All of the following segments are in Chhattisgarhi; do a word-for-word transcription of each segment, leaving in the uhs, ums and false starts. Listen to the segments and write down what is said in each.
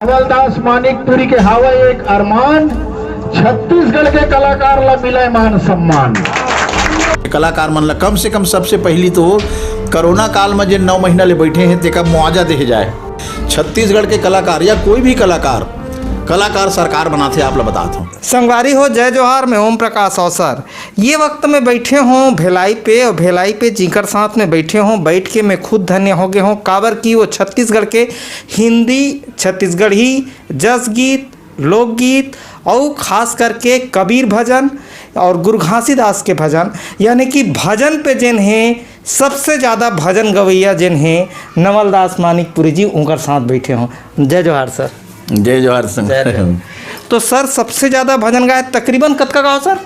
नवलदास मानिकपुरी के हावय एक अरमान, छत्तीसगढ़ के कलाकार ला मिलय मान सम्मान। कलाकार मन ला कम से कम सबसे पहली तो कोरोना काल में जे नौ महीना ले बैठे हैं, तेका मुआवजा देहे जाए। छत्तीसगढ़ के कलाकार या कोई भी कलाकार, कलाकार सरकार बनाथे, आप ला बतात हूँ। संगवारी हो, जय जोहार, मैं ओम प्रकाश अवसर। ये वक्त में बैठे हों भिलाई पे, और भिलाई पे जिंकर साथ में बैठे हों, बैठ के मैं खुद धन्य हो गए हों, काबर कि वो छत्तीसगढ़ के हिंदी, छत्तीसगढ़ी जस गीत, लोकगीत और खास करके कबीर भजन और गुरु घासीदास के भजन, यानी कि भजन पे जेन हे सबसे ज्यादा भजन गवैया जेन हे नवलदास मानिकपुरी जी, उनकर साथ बैठे हों। जय जोहार सर। जय जोहार संग। जय जोहार। तो सर, सबसे ज्यादा भजन गाए तकरीबन कतका गाओ सर?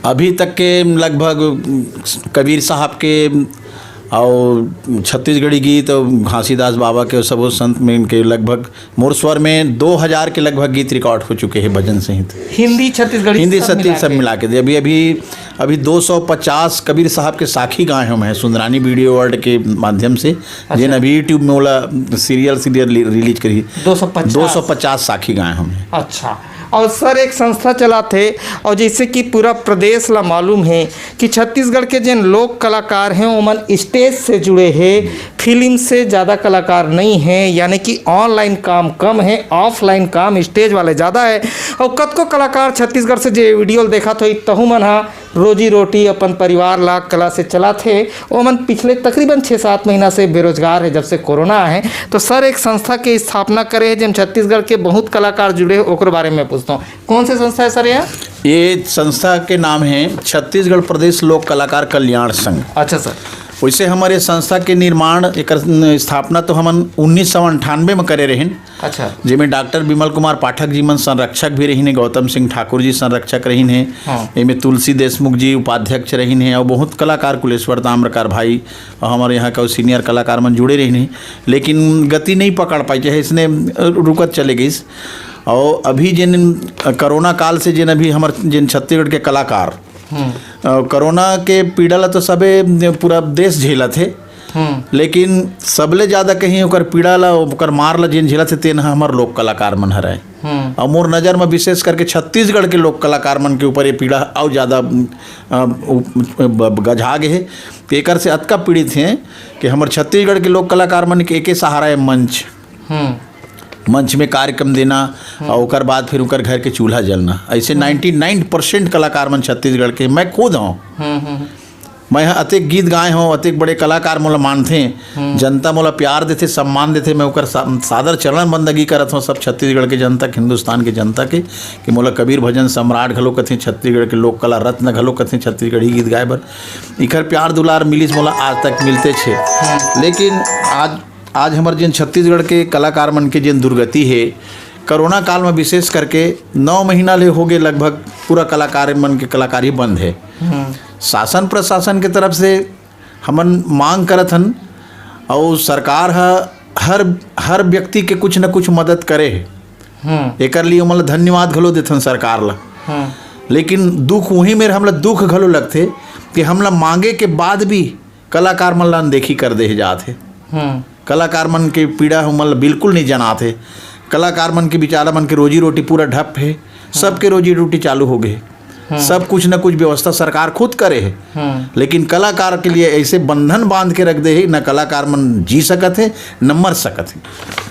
अभी तक के लगभग कबीर साहब के और छत्तीसगढ़ी गीत और घासीदास बाबा के, सबो संत में इनके लगभग मोर स्वर में दो हज़ार के लगभग गीत रिकॉर्ड हो चुके हैं भजन सहित। हिंदी, छत्तीसगढ़ी हिंदी सब छत्तीस मिला सब के। मिला के दे। अभी अभी अभी दो सौ पचास कबीर साहब के साखी गाए हूँ मैं, सुंदरानी वीडियो वर्ल्ड के माध्यम से, अच्छा। जेन अभी YouTube में ओला सीरियल सीरियल रिलीज करी। दो सौ पचास। दो सौ पचास साखी गाए हूँ मैं। अच्छा। और सर, एक संस्था चलाथे, और जैसे कि पूरा प्रदेश ला मालूम है कि छत्तीसगढ़ के जेन लोक कलाकार हैं, ओमन स्टेज से जुड़े हैं, फिल्म से ज्यादा कलाकार नहीं हैं, यानी कि ऑनलाइन काम कम है, ऑफलाइन काम स्टेज वाले ज्यादा है। और कतको कलाकार छत्तीसगढ़ से जे वीडियो देखत होई, तहू मन हा रोजी रोटी अपन परिवार ला कला से चलाथे, ओमन पिछले तकरीबन छः सात महीना से बेरोजगार है, जब से कोरोना है। तो सर, एक संस्था के स्थापना करे है, जेम छत्तीसगढ़ के बहुत कलाकार जुड़े हैं, ओकर बारे में पूछता हूँ, कौन से संस्था है सर ये? ये संस्था के नाम है छत्तीसगढ़ प्रदेश लोक कलाकार कल्याण संघ। अच्छा सर। वैसे हमारे संस्था के निर्माण, एकर स्थापना तो हमन उन्नीस सौ अंठानवे में करे रहिन। अच्छा। जेमे डॉक्टर विमल कुमार पाठक जी मन संरक्षक भी रहिन हे, गौतम सिंह ठाकुर जी संरक्षक रहिन हे, हाँ। एमे तुलसी देशमुख जी उपाध्यक्ष रहिन हे, और बहुत कलाकार कुलेश्वर ताम्रकार भाई और हमारे यहाँ का सीनियर कलाकार मन जुड़े रहिन हे, लेकिन गति नहीं पकड़ पाई, चाहे इसने रुकत चले गई। और अभी जिन कोरोना काल से जिन अभी हमर जिन छत्तीसगढ़ के कलाकार, हम्म। अ, कोरोना के पीड़ा ला तो सबे, पूरा देश झेलत हे, हम्म। लेकिन सबले ज्यादा कहीं ओकर पीड़ा ला, ओकर मार ला जेन झेलत हे, तेन ह हमर लोक कलाकार मन हरय। हम्म। और मोर नजर में विशेष करके छत्तीसगढ़ के लोक कलाकार मन के ऊपर ये पीड़ा अउ ज्यादा, अ, उ-, ब-, गझा गे हे। एकर से अतका पीड़ित हे कि हमर छत्तीसगढ़ के लोक कलाकार मन के एके सहारा हे मंच। हम्म। मंच में कार्यक्रम देना, हम्म। और ओकर बाद फिर ओकर घर के चूल्हा जलना। ऐसे हम्म। नाइंटी नाइन परसेंट कलाकार मन छत्तीसगढ़ के, मैं खुद हूँ। हम्म, हम्म। मैं ह अतेक गीत गाए हूँ, अतेक बड़े कलाकार मोला मानथे, हम्म। जनता मोला प्यार देथे, सम्मान देथे, मैं ओकर सा-, सादर चरण बंदगी करत हूँ सब छत्तीसगढ़ के जनता के, हिंदुस्तान के जनता के, कि मोला कबीर भजन सम्राट घलो कथे, छत्तीसगढ़ के लोक कला रत्न घलो कथे, छत्तीसगढ़ी गीत गाए बर। इखर प्यार दुलार मिलिस मोला, आज तक मिलते छे। हम्म। लेकिन आज आज हमर जेन छत्तीसगढ़ के कलाकार मन के जेन दुर्गति हे, कोरोना काल में विशेष करके नौ महीना ले हो गए लगभग, पूरा कलाकार मन के कलाकारी बंद हे। हम्म। शासन प्रशासन के तरफ से हमन मांग करत हन, और सरकार ह हर, हर व्यक्ति के कुछ न कुछ मदद करे हे। हम्म। एकर लिए ओमन ला धन्यवाद घलो देथन सरकार ला। हम्म। लेकिन दुख वहीं मेर हमला दुख घलो लगथे कि हमला मांगे के बाद भी कलाकार मन ला अनदेखी कर दे जात हे। हम्म। कलाकार मन के पीड़ा हमन ला बिल्कुल नहीं जनात हे। कलाकार मन के, बेचारा मन के रोजी रोटी पूरा ठप हे। हम्म। सबके रोजी रोटी चालू हो गए। हम्म। सब कुछ न कुछ व्यवस्था सरकार खुद करे हे। हम्म। लेकिन कलाकार के लिए ऐसे बंधन बांध के रख दे हे, न कलाकार मन जी सकत हे, न मर सकत हे।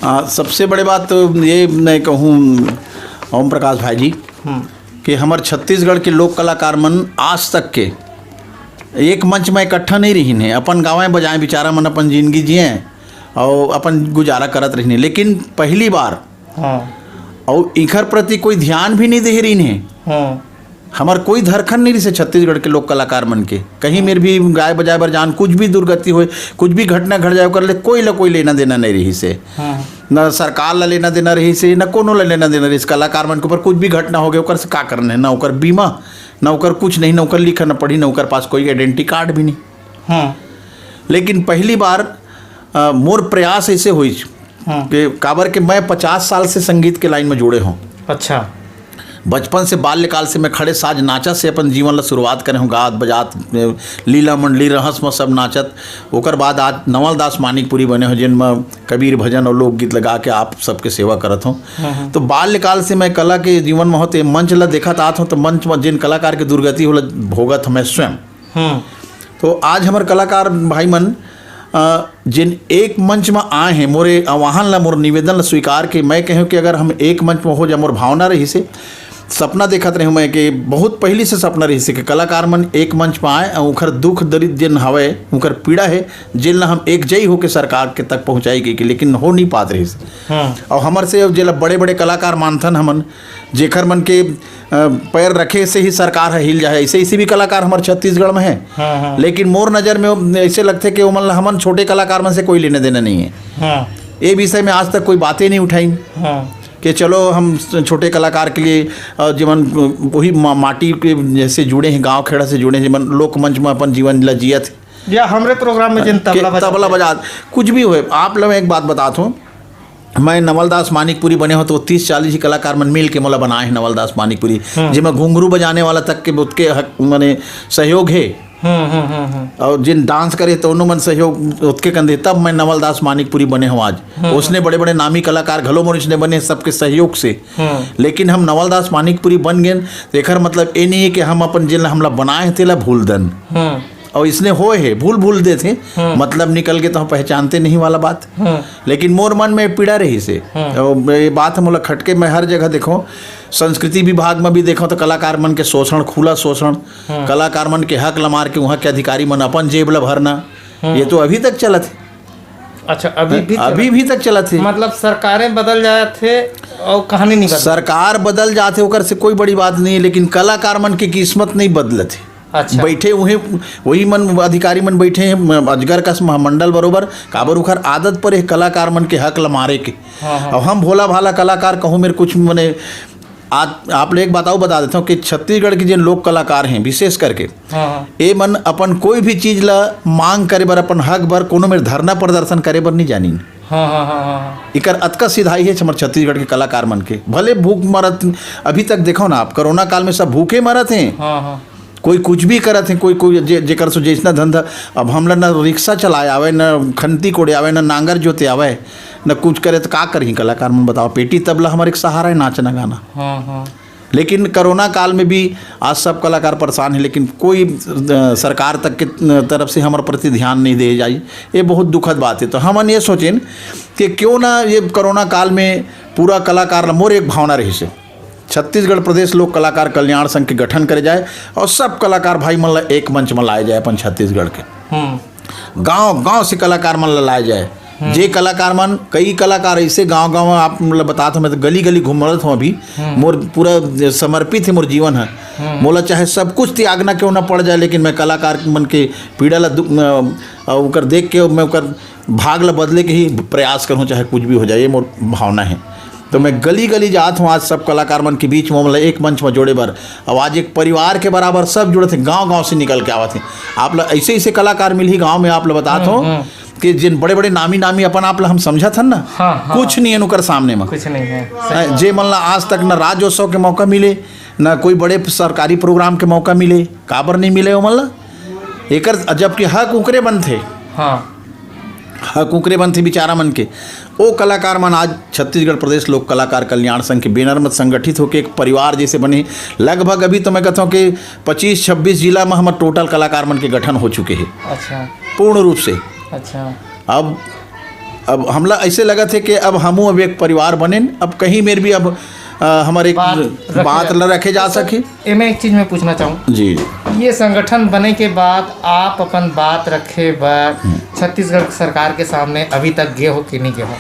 आ, सबसे बड़े बात तो ये मैं कहूँ, ओम प्रकाश भाई जी, हम्म। कि हमर छत्तीसगढ़ के लोक कलाकार मन आज तक के एक मंच में इकट्ठा नहीं रहिन हे, अपन गावे बजाए, बेचारा मन अपन जिंदगी जिए और अपन गुजारा करत रहिन हे। लेकिन पहली बार, हाँ। और इखर प्रति कोई ध्यान भी नहीं दे रहिन हे। हाँ। हमर कोई धरखन नहीं रहिस हे छत्तीसगढ़ के लोक कलाकार मन के। कहीं मेर भी गाए बजाए बर जान, कुछ भी दुर्गति होए, कुछ भी घटना घट जाए, ओकर ले कोई ला कोई लेना देना नहीं रहिस हे। हाँ। न सरकार ला लेना देना रहिस हे, न कोनो ला लेना देना रहिस। कलाकार मन के ऊपर कुछ भी घटना हो गया, ओकर से का करना है? ना ओकर बीमा, ना ओकर कुछ नहीं, ना ओकर लिखा ना पढ़ी, ना ओकर पास कोई आइडेंटिटी कार्ड भी नहीं। हाँ। लेकिन पहली बार, अ, मोर प्रयास ऐसे होइस हाँ। कि काबर के मैं पचास साल से संगीत के लाइन में जुड़े हूँ। अच्छा। बचपन से, बाल्यकाल से मैं खड़े साज नाचा से अपन जीवन ला शुरुआत करे हूँ, गात बजात, लीला मंडली, रहस म सब नाचत। ओकर बाद आज नवल दास मानिकपुरी बने हो, जिन म कबीर भजन और लोकगीत लगा के आप सबके सेवा करत हूँ। तो बाल्यकाल से मैं कला के जीवन में होते मंच ला देखत आत हूँ, तो मंच में जिन कलाकार के दुर्गति होला भोगत हूँ मैं स्वयं। तो आज हमर कलाकार भाई मन, अ, जिन एक मंच में आए हैं, मोरे आह्वान ला, मोर निवेदन ला स्वीकार के मैं कहूँ कि अगर हम एक मंच में हो जा, मोर भावना रही से, सपना देखत रहे मैं कि बहुत पहली से सपना रही से कि कलाकार मन एक मंच में आए और उनकर दुख दरिद्र जिन हवे, उनकर पीड़ा है, जिन ला हम एक जई होके सरकार के तक पहुँचाई गई कि, लेकिन हो नहीं पात रही से। और हमर से जेला बड़े-बड़े कलाकार मानथन हमन, जेखर मन के, अ, पैर रखे से ही सरकार ह हिल जाए, ऐसे, ऐसे भी कलाकार हमर छत्तीसगढ़ में है। लेकिन मोर नज़र में वो ऐसे लगथे कि ओमन ला हमन छोटे कलाकार मन से कोई लेना देना नहीं है। ये विषय में आज तक कोई बातें नहीं उठाई कि चलो हम छोटे कलाकार के लिए, अ, जेमन वही मा-, माटी के जैसे जुड़े हैं, गाँव खेड़ा से जुड़े हैं, जेमन लोकमंच में अपन जीवन ला जियत या हमरे प्रोग्राम में जिन के तबला बजात तबला हैं। बजात, कुछ भी होए। आप लोग एक बात बतात हूँ, मैं नवलदास मानिकपुरी बने हो तो तीस चालीस ही कलाकार मन मिल के मोला बनाए हैं नवलदास मानिकपुरी, जेमा घुंघरू बजाने वाला तक के ओतके हक, माने सहयोग है। और जिन डांस करे तो उन्हों मन सहयोग ओतके कंदे, तब मैं नवलदास मानिकपुरी बने हो आज। उसने बड़े बड़े नामी कलाकार घलो मोर इसने बने सबके सहयोग से। लेकिन हम नवलदास मानिकपुरी बन गए, तो एकर मतलब ये नहीं है कि हम अपन जिन हमला बनाए हैं तेला भूल दन। और इसने होए है, भूल भूल देथे, मतलब निकल के तो हम पहचानते नहीं वाला बात। लेकिन मोर मन में पीड़ा रही से, और ये बात हम मोला खटके, मैं हर जगह देखो, संस्कृति विभाग में भी देखो तो कलाकार मन के शोषण, खुला शोषण, कलाकार मन के हक ला मार के वहाँ के अधिकारी मन अपन जेब ला भरना, ये तो अभी तक चलत है। अच्छा, अभी भी अभी चलत भी तक चलत है। मतलब सरकारें बदल जात है और कहानी नहीं बदलत। सरकार बदल जात है, ओकर से कोई बड़ी बात नहीं है, लेकिन कलाकार मन की किस्मत नहीं बदलत है। अच्छा। बैठे हुए वही मन, अधिकारी मन बैठे हैं म-, अजगर कस महामंडल बरोबर, काबर उखर आदत पर है कलाकार मन के हक ला मारे के। अब हम भोला भाला कलाकार कहूँ मेरे कुछ मने, आज आप लोग एक बात और बता देता हूँ कि छत्तीसगढ़ के जिन लोक कलाकार हैं विशेष करके, ये मन अपन कोई भी चीज ला मांग करे बर, अपन हक बर कोनो मेर धरना प्रदर्शन करे बर नहीं जानिन। हाँ, हाँ, हाँ, हाँ, हाँ। इकर अतका सिधाई है हमर छत्तीसगढ़ के कलाकार मन के। भले भूख मरत, अभी तक देखो ना आप, कोरोना काल में सब भूखे मरत हैं। हाँ, हाँ। कोई कुछ भी करत हैं, कोई, कोई जे-, जेकर सो जैसना धंधा। अब हमला ना रिक्शा चलाए आवे, ना खंती कोड़े आवे, ना नांगर जोते आवे, ना कुछ करे, तो का करही कलाकार मन बताओ? पेटी तबला हमर एक सहारा है, नाचना गाना। हाँ, हाँ। लेकिन कोरोना काल में भी आज सब कलाकार परेशान हैं, लेकिन कोई, अ, सरकार तक के तरफ से हमर प्रति ध्यान नहीं दे जाई। ये बहुत दुखद बात है। तो हमन ये सोचेन कि क्यों ना ये कोरोना काल में पूरा कलाकार ला, मोर एक भावना रही से, छत्तीसगढ़ प्रदेश लोक कलाकार कल्याण संघ के गठन करे जाए और सब कलाकार भाई मन ला एक मंच में लाए जाए अपन छत्तीसगढ़ के। गांव गांव से कलाकार मन ला लाए जाए। जे कलाकार मन, कई कलाकार ऐसे गांव गांव में आप, मतलब, बतात हूँ, मैं तो गली गली घूमत हूँ अभी। मोर पूरा समर्पित है मोर जीवन है। मोला चाहे सब कुछ त्यागना क्यों ना पड़ जाए, लेकिन मैं कलाकार मन के पीड़ा ला दु-, अ, अ, ओकर देख के मैं ओकर भाग ला बदले के ही प्रयास करूँ, चाहे कुछ भी हो जाए, ये मोर भावना है। तो मैं गली गली जात हूँ आज सब कलाकार मन के बीच में, मतलब, एक मंच में जोड़े बर। अब आज एक परिवार के बराबर सब जुड़त हैं, गांव गांव से निकल के आवत हैं। आप ला ऐसे ऐसे कलाकार मिलही गांव में, आप ला बतात हूँ कि जिन बड़े बड़े नामी नामी अपन आप ला हम समझत हन ना, हाँ, हाँ। कुछ नहीं है उनकर सामने में। कुछ नहीं है। अ, जे मन ला आज तक ना राज्योत्सव के मौका मिले, ना कोई बड़े सरकारी प्रोग्राम के मौका मिले, काबर नहीं मिले ओमन ला? एकर जबकि हक उकरे बनथे। हाँ। हक उकरे बनथे बिचारा मन के। ओ कलाकार मन आज छत्तीसगढ़ प्रदेश लोक कलाकार कल्याण संघ के बैनर में संगठित होके एक परिवार जैसे बने। लगभग अभी तो मैं कहता हूँ कि पच्चीस छब्बीस जिला में हमर टोटल कलाकार मन के गठन हो चुके हैं। अच्छा। पूर्ण रूप से। अच्छा। अब, अब हमला ऐसे लगत है कि अब हमू अब एक परिवार बनेन, अब कहीं मेर भी अब, अ, हमर एक बात रखे बात जा-, ला रखे जा तो सर, सके। एमे एक चीज मैं पूछना चाहूँ। जी। ये संगठन बने के बाद आप अपन बात रखे बर हम्म। छत्तीसगढ़ सरकार के सामने अभी तक गए हो कि नहीं गए हो?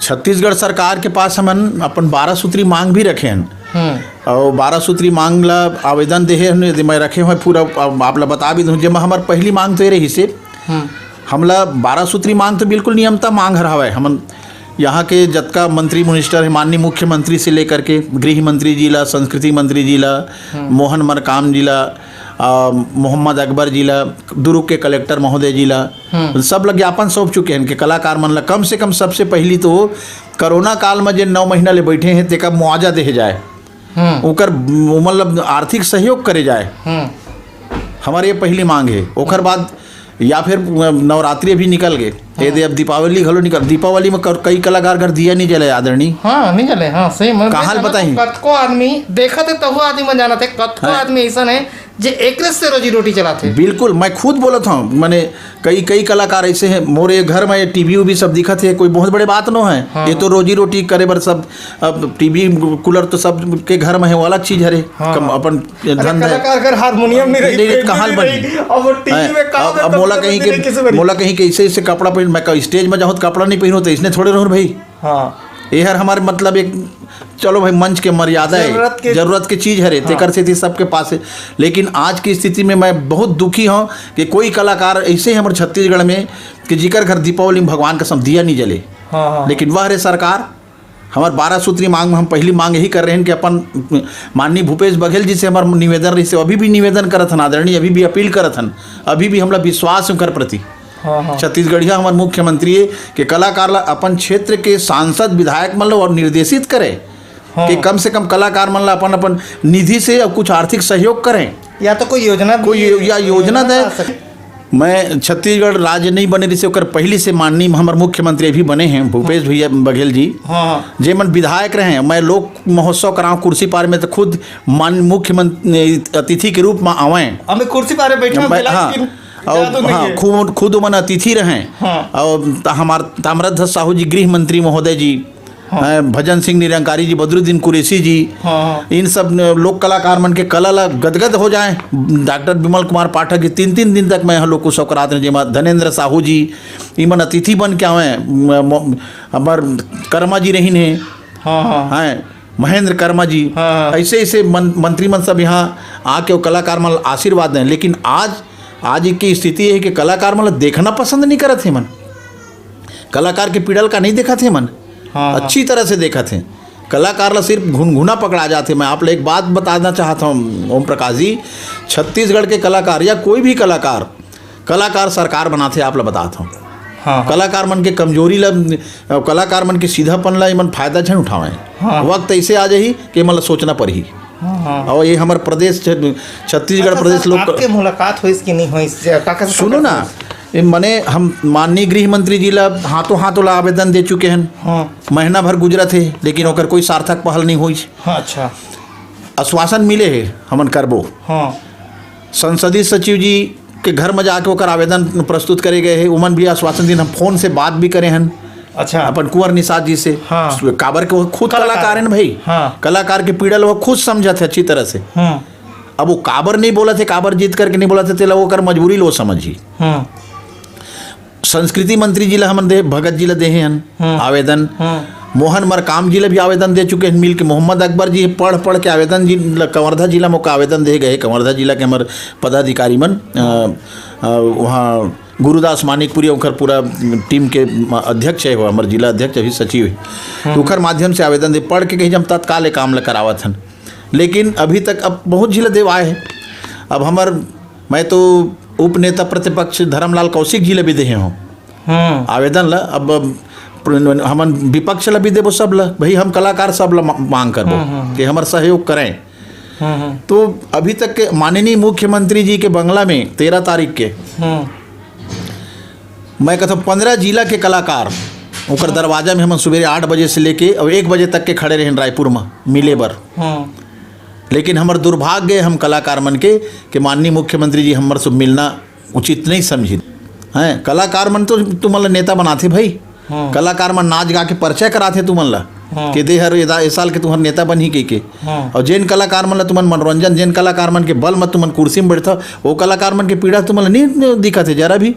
छत्तीसगढ़ सरकार के पास हमन अपन बारह सूत्री मांग भी रखे हन। हम्म। और बारह सूत्री मांग ला आवेदन देहे हन, यदि मैं रखे हुए पूरा, अब आप ला बता भी दूं, जेमा हमर पहली मांग तो ये रही से, हम्म। हमला बारह सूत्री मांग तो बिल्कुल नियमता मांग हर हवय। हमन यहाँ के जतका मंत्री मिनिस्टर है, माननीय मुख्यमंत्री से लेकर के गृह मंत्री जी ला, संस्कृति मंत्री जी ला, हम्म। मोहन मरकाम जी ला, आ, मोहम्मद अकबर जी ला, दुर्ग के कलेक्टर महोदय जी ला, हम्म। सब ला ज्ञापन सौंप चुके हैं कि कलाकार मन ला कम से कम सबसे पहली तो कोरोना काल में जे नौ महीना ले बैठे हैं, तेका मुआवजा देहे जाए। हम्म। ओकर, मतलब, आर्थिक सहयोग करे जाए। हम्म। हमर ये पहली मांग हे। ओकर बाद या फिर नवरात्रि अभी निकल गे, ये दे, अब दीपावली घलो निकल, दीपावली में कर-, कई कलाकार घर दिया नहीं जले, आदरणीय। हाँ, नहीं जले, हाँ, सही में। कहाँ मैं बताई? कतको आदमी देखत हे, तहु आदमी मन जानत हे, कतको हैं? आदमी ऐसन हे जे एकरे से रोजी रोटी चलाथे। बिल्कुल, मैं खुद बोलत हूँ, माने कई, कई कलाकार ऐसे हैं, मोरे घर में ये टीवी उवी सब दिखत हे, कोई बहुत बड़े बात नो है। हाँ। ये तो रोजी रोटी करे बर सब, अब टीवी कूलर तो सब के घर में है, वो अलग चीज हरे। हाँ। कम, अपन ये अरे, धंधा है। कलाकार घर हारमोनियम नहीं रही, नहीं, नहीं, पेटी कहाँ नहीं बनी? रही। अब वो टीवी हैं, में का अब, अब मोला कहीं के, मोला कहीं के ऐसे, ऐसे कपड़ा पहन, मैं का-, स्टेज में जाऊँ तो कपड़ा नहीं पहनूँ, तो इसने थोड़े रहूँ भाई। हाँ। ये हर हमारे, मतलब, एक, चलो भाई, मंच के मर्यादा है, जरूरत के जरूरत की चीज हरे, हाँ। तेकर सेती सबके पास है। लेकिन आज की स्थिति में मैं बहुत दुखी हूँ कि कोई कलाकार ऐसे है हमारे छत्तीसगढ़ में कि जिकर घर दीपावली में भगवान कसम दिया नहीं जले। हाँ, हाँ। लेकिन वह रे सरकार, हमार बारह सूत्री मांग में हम पहली मांग यही कर रहे हैं कि अपन माननीय भूपेश बघेल जी से हमार निवेदन रही से, अभी भी निवेदन करत हन आदरणीय, अभी भी अपील करत हन, अभी भी हमला विश्वास है उनकर प्रति। हाँ, हाँ। छत्तीसगढ़िया हमार मुख्यमंत्री है कि कलाकार ला अपन क्षेत्र के सांसद विधायक मन ला और निर्देशित करे हाँ। कि कम से कम कलाकार मन ला अपन, अपन निधि से और कुछ आर्थिक सहयोग करें। या तो कोई योजना कोई भी यो-, या योजना योजना दे। ला सके। मैं छत्तीसगढ़ राज्य नहीं बने, जैसे ओकर पहली से माननीय हमर मुख्यमंत्री अभी बने हैं भूपेश भैया बघेल जी, हाँ, हाँ। जे मन विधायक रहे हैं, मैं लोक महोत्सव कराऊं कुर्सी पार में, तो खुद मान मुख्यमंत्री अतिथि के रूप में आवें। हमें कुर्सी पारे बैठे हम मैं, मिला हाँ, के और जादू नहीं हाँ, है। खुद, खुद मन अतिथि रहे। हाँ। और त-, हमार ताम्रध्वज साहू जी, गृह मंत्री महोदय जी, हाँ। हैं, भजन सिंह निरंकारी जी, बदरुद्दीन कुरैशी जी, हाँ, हाँ। इन सब न-, लोक कलाकार मन के कला ला गदगद हो जाए। डॉक्टर विमल कुमार पाठक जी तीन तीन दिन तक मैं यहाँ लोक उत्सव करात रहे, जेमा धनेंद्र साहू जी, इमन अतिथि बन के आवे, म-, म-, हमर कर्मा जी रहीन हे, हाँ, हाँ। हैं, महेंद्र कर्मा जी, हाँ, हाँ। ऐसे, ऐसे मन-, मंत्री मन सब यहाँ आके वो कलाकार मन ला आशीर्वाद दें। लेकिन आज, आज की स्थिति ये है कि कलाकार मन ला देखना पसंद नहीं करत हे मन। कलाकार के पीड़ा ल का नहीं देखत हे मन, हाँ, हाँ। अच्छी तरह से देखत हे। कलाकार ला सिर्फ घुनघुना पकड़ा जाथे। मैं आप ला एक बात बताना चाहत हूँ, ओम प्रकाश जी, छत्तीसगढ़ के कलाकार या कोई भी कलाकार, कलाकार सरकार बनाथे, आप ला बतात हूँ। हाँ, हाँ। कलाकार मन के कमजोरी ला, कलाकार मन के सीधापन ला एमन फायदा झन उठावें। हाँ। वक्त ऐसे आ जाही कि एमन ला सोचना पड़ही। हाँ, हाँ। और ये हमर प्रदेश छ-, छत्तीसगढ़ अच्छा, प्रदेश सर, लोक आपके मुलाकात होइस कि नहीं होइस? का, का, सुनो ना, ये मने हम माननीय गृह मंत्री जी ला हाथों हाथ ओला आवेदन दे चुके हन। हाँ। महीना भर गुजरत हे, लेकिन ओकर कोई सार्थक पहल नहीं होइस। हाँ, अच्छा। आश्वासन मिले हे, हमन करबो। हाँ। संसदीय सचिव जी के घर में जाके ओकर आवेदन प्रस्तुत करे गए हे, उमन भी आश्वासन दिन, हम फोन से बात भी करे हन। अच्छा। अपन कुंवर निषाद जी से। हाँ। काबर के वो खुद कलाकार। कलाकार हैं भाई। हाँ। कलाकार के पीड़ा ला वो खुद समझत हे अच्छी तरह से। हम्म। अब वो काबर नहीं बोलत हे, काबर जिद करके नहीं बोलत हे, तेला ओकर मजबूरी लो समझी। हम्म। संस्कृति मंत्री जी ला हमन दे, भगत जी ला देहे हन हम्म। आवेदन। हम्म। मोहन मरकाम जी ला भी आवेदन दे चुके हन मिल के। मोहम्मद अकबर जी पढ़, पढ़ के आवेदन जी ला, कवर्धा जिला में ओका आवेदन दे गए। कवर्धा जिला के हमर पदाधिकारी मन, अ, अ, वहाँ गुरुदास मानिकपुरी, ओकर पूरा टीम के अध्यक्ष हे, हमर जिला अध्यक्ष अभी सचिव हे। हम्म। तो ओकर माध्यम से आवेदन दे, पढ़ के कहीं हम तत्काल ये काम ला करावत हन। लेकिन अभी तक अब बहुत झिला देवाए हे। अब हमर, मैं तो उप नेता प्रतिपक्ष धर्मलाल कौशिक जी ला भी देहे हूँ हम्म। आवेदन ला। अब, अब प्र-, हमन विपक्ष ला भी देबो सब ला, भाई हम कलाकार सब ला मा-, मांग करबो हम्म, हम्म। कि हमर सहयोग करें। हम्म, हम्म। तो अभी तक के माननीय मुख्यमंत्री जी के बंगला में तेरह तारीख के हम्म। मैं कहता हूँ, पन्द्रह जिला के कलाकार ओकर दरवाजा में हमन सुबेरे आठ बजे से लेके अब एक बजे तक के खड़े रहेन रायपुर में मिले बर। हम्म। लेकिन हमर दुर्भाग्य हे हम कलाकार मन के कि माननीय मुख्यमंत्री जी हमर से मिलना उचित नहीं समझिन। हैं, कलाकार मन तो तुमन ला नेता बनाथे भाई। हम्म। कलाकार मन नाच गा के परिचय कराथे तुमन ला हम्म। कि दे हर एदा-, ए साल के तुहर नेता बनही कहिके। हम्म। और जेन कलाकार मन ला तुमन मनोरंजन, जेन कलाकार मन के बल में तुमन कुर्सी में बैठता, वो कलाकार मन के पीड़ा तुमन ला नहीं दिखत हे जरा भी।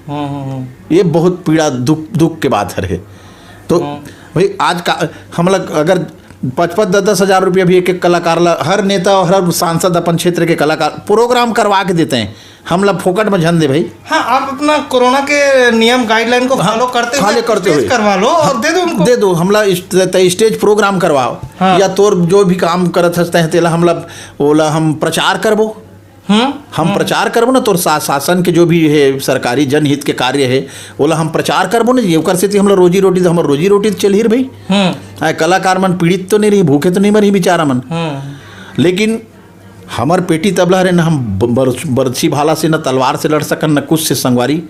हम्म, हम्म, हम्म। ये बहुत पीड़ा, दुख, दुख के बात हरे। तो हम्म। भाई, आज का हमला अगर पाँच पाँच, दस दस हजार रुपया भी एक एक कलाकार ला, हर नेता और हर सांसद अपन क्षेत्र के कलाकार प्रोग्राम करवा के देते हैं, हमला फोकट में झन दे भाई। हाँ, आप अपना कोरोना के नियम गाइडलाइन को हाँ, फॉलो करते हुए follow करते स्टेज हुए। करवा लो और दे दो उनको। दे दो, हमला इस-, त-, स्टेज प्रोग्राम करवाओ हाँ। या तोर जो भी काम करत हस तह तेला हमला, ओला हम प्रचार करबो। हम्म। हम प्रचार करबो ना, तोर शा-, शासन के जो भी हे, सरकारी जनहित के कार्य हे, ओला हम प्रचार करबो ना जी। ओकर सेती हमला रोजी रोटी, हमर रोजी रोटी तो चलही रे भाई। हम्म। आय, कलाकार मन पीड़ित तो नहीं रही, भूखे तो नहीं मरही बेचारा मन। हम्म। लेकिन हमर पेटी तबला हरे, न हम ब-, बर-, बरछी भाला से, न तलवार से लड़ सकन, न कुछ से, संगवारी।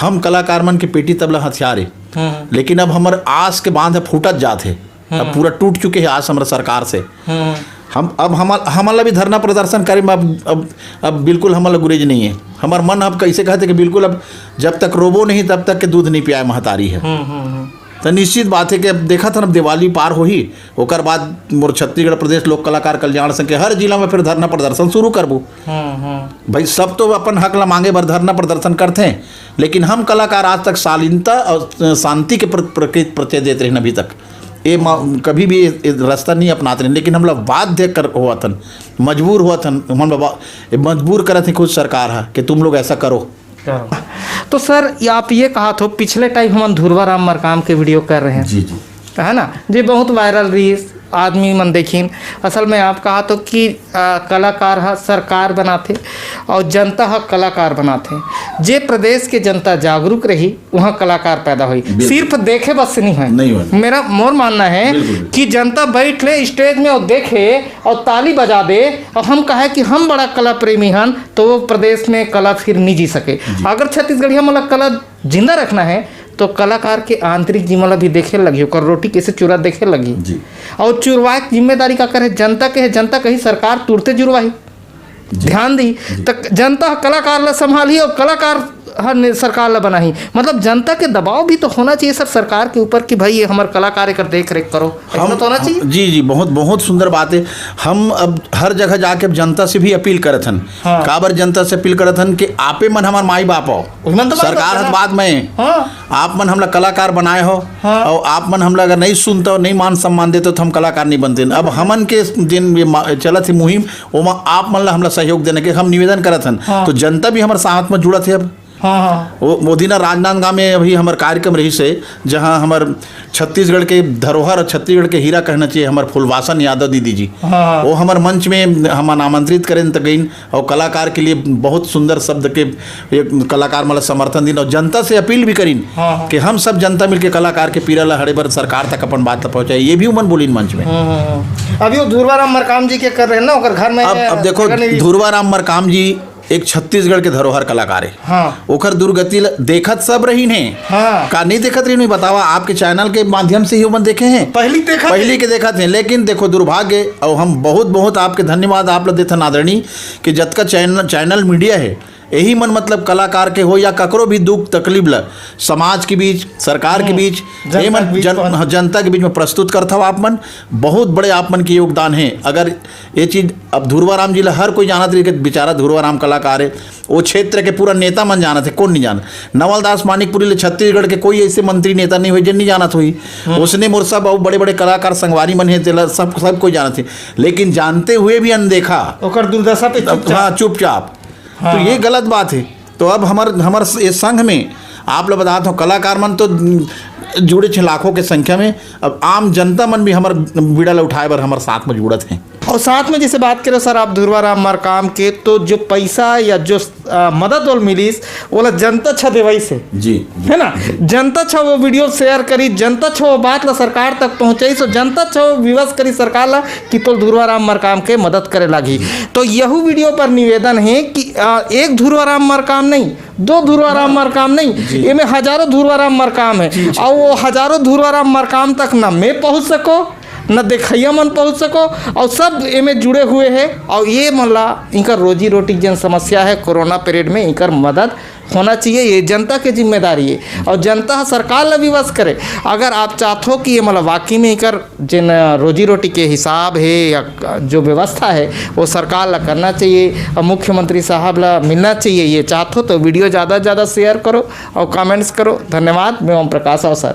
हम कलाकार मन के पेटी तबला हथियार हे। हम्म। लेकिन अब हमर आस के बांध ह फूटत जात हे। अब हम्म। पूरा टूट चुके हे आस हमर सरकार से। हम्म। हम, अब हमर, हमन ला भी धरना प्रदर्शन करे में अब, अब, अब बिल्कुल हमन ला गुरेज नहीं हे। हमर मन अब कैसे कहते कि बिल्कुल अब जब तक रोबो नहीं, तब तक के दूध नहीं पियाए महतारी हे। हम्म, हम्म, हम्म। तो निश्चित बात हे कि अब देखत हन, अब दिवाली पार होही, ओकर बाद मोर छत्तीसगढ़ प्रदेश लोक कलाकार कल्याण संघ के हर जिला में फिर धरना प्रदर्शन शुरू करबो। हम्म, हम्म। भाई, सब तो अपन हक ला मांगे बर धरना प्रदर्शन करथे, लेकिन हम कलाकार आज तक शालीनता और शांति के प्र-, प्रकृत परिचय देत रहिन अभी तक। ये मा-, कभी भी ये, ये रास्ता नहीं अपनात रहिन, लेकिन हमला बाध्य कर होवत हन, मजबूर होवत हन, हमला बा-, ये मजबूर करत हे खुद सरकार ह कि तुम लोग ऐसा करो। तो सर, ये आप ये कहा थो, पिछले टाइम हमन धुरवा राम मरकाम के वीडियो कर रहे हैं, जी, जी। है ना, जे बहुत वायरल रही, आदमी मन देखिन। असल में आप कहा थो कि, आ, कलाकार ह सरकार बनाथे और जनता ह कलाकार बनाथे। जे प्रदेश के जनता जागरूक रही, वहाँ कलाकार पैदा होई। बिल्कुल। सिर्फ देखे बस से नहीं होय। नहीं होय। मेरा, मोर मानना है बिल्कुल। कि जनता बैठ ले स्टेज में और देखे और ताली बजा दे और हम कहे कि हम बड़ा कला प्रेमी हन, तो वो प्रदेश में कला फिर नहीं जी सके। जी। अगर छत्तीसगढ़िया मन ला कला जिंदा रखना है, तो कलाकार के आंतरिक जीवन ला भी देखे लगी, ओकर रोटी कैसे चुरा देखे लगी। जी। और चुरवाए के जिम्मेदारी काकर हे? जनता के हे, जनता कही सरकार तुरते जुरवाही। जी। ध्यान दी, जी। त जनता ह कलाकार ला संभालही और कलाकार ह ने-, सरकार ला बनाही। मतलब, जनता के दबाव भी तो होना चाहिए सर सरकार के ऊपर कि भाई, ये हमर कलाकार, एकर देख रेख करो। ऐसा हम, तो होना चाहिए। जी, जी, बहुत, बहुत सुंदर बात है। हम अब हर जगह जाके अब जनता से भी अपील करत हन। हाँ। काबर जनता से अपील करत हन कि आपे मन हमार माई बाप हो। उही मन तो माई बाप सरकार है हर ना। बात में। हाँ। आप मन हमला कलाकार बनाए हो। हाँ। और आप मन हमला अगर नहीं सुनता हो, नहीं मान सम्मान देता हो, तो हम कलाकार नहीं बनते। अब हमन के जिन ये मा-, चलत हे मुहिम, ओमा आप मन ला हमला सहयोग देने के हम निवेदन करत हन। हाँ। तो जनता भी हमर साथ में जुड़त हे अब। हाँ, हाँ। वो, वो दिन राजनांदगांव में अभी हमर कार्यक्रम रहिस हे, जहाँ हमर छत्तीसगढ़ के धरोहर और छत्तीसगढ़ के हीरा कहना चाहिए, हमर फुलवासन यादव दीदी जी। हाँ, हाँ। वो हमर मंच में हमन आमंत्रित करेन त गइन, और कलाकार के लिए बहुत सुंदर शब्द के एक कलाकार मन ला समर्थन दिन, और जनता से अपील भी करिन हाँ, हाँ। कि हम सब जनता मिलके कलाकार के पीड़ा ला हरे बर सरकार तक अपन बात ला पहुँचाए। ये भी उमन बोलिन मंच में। हम्म, हम्म, हम्म। अभी वो धुरवा राम मरकाम जी के कर रहे हैं ना, ओकर घर में अब, अब देखो, जगह नहीं। धुरवा राम मरकाम जी एक छत्तीसगढ़ के धरोहर कलाकार हे। हाँ। ओकर दुर्गति ल-, देखत सब रहिन हे। हाँ। का नहीं देखत रहिन हे, बतावा, आपके चैनल के माध्यम से ही ओमन देखे हे। पहली देखत पहली हे। के देखत हे, लेकिन देखो दुर्भाग्य, और हम बहुत, बहुत आपके धन्यवाद आप लोग देथन आदरणीय, कि जतका चैनल, चैनल मीडिया हे, यही मन मतलब कलाकार के हो या ककरो भी दुख तकलीफ ल समाज के बीच, सरकार के हम्म, बीच, जनता ये मन के बीच जन-, पहुंच- हाँ, जनता के बीच में प्रस्तुत करथव आप मन। बहुत बड़े आप मन के योगदान हे। अगर ये चीज अब धुरवा राम जी ला हर कोई जानत रही कि बेचारा धुरवा राम कलाकार हे, वो क्षेत्र के पूरा नेता मन जानत हे, कौन नहीं जानत। नवल दास मानिकपुरी ले छत्तीसगढ़ के कोई ऐसे मंत्री नेता नहीं हुए जिन नहीं जानत हुई। हम्म। उसने मोर सब अउ बड़े-बड़े कलाकार संगवारी मन हे, तेला सब, सब कोई जानत हे, लेकिन जानते हुए भी अनदेखा। ओकर दुर्दशा पे अब, चुपचाप। हाँ, चुपचाप। हाँ। तो ये गलत बात हे। तो अब हमर, हमर स-, ये संघ में आप लोग बतात हो, कलाकार मन तो जुड़े छे लाखों के संख्या में, अब आम जनता मन भी हमर बीड़ा ला उठाए बर हमर साथ में जुड़त हे। और साथ में जैसे बात करें सर आप धुरवा राम मरकाम के, तो जो पैसा या जो, आ, मदद ओल मिलिस, ओला जनता छ देवई से। जी, जी। है ना? जनता छ वो वीडियो शेयर करी, जनता छ वो बात ला सरकार तक पहुंचाई, सो जनता छ वो विवश करी सरकार ला कि तोल धुरवा राम मरकाम के मदद करे लागी। तो यहू वीडियो पर निवेदन हे कि, आ, एक धुरवा राम मरकाम नहीं, दो धुरवा राम मरकाम नहीं, जी। एमे हजारों धुरवा राम मरकाम हे। जी, जी। और वो हजारों धुरवा राम मरकाम तक ना मैं पहुंच सको, न देखइया मन पहुंच सको, और सब एमे जुड़े हुए हे। और ये मन ला इनकर रोजी रोटी के जन समस्या हे, कोरोना पीरियड में इनकर मदद होना चाहिए, ये जनता के जिम्मेदारी हे। और जनता ह सरकार ला विवश करे। अगर आप चाहत हो कि ये मतलब वाकई में इनकर जिन रोजी रोटी के हिसाब हे या जो व्यवस्था हे, वो सरकार ला करना चाहिए और मुख्यमंत्री साहब ला मिलना चाहिए, ये चाहत हो तो वीडियो ज़्यादा से ज़्यादा शेयर करो और कमेंट्स करो। धन्यवाद। मैं ओम प्रकाश अवसर।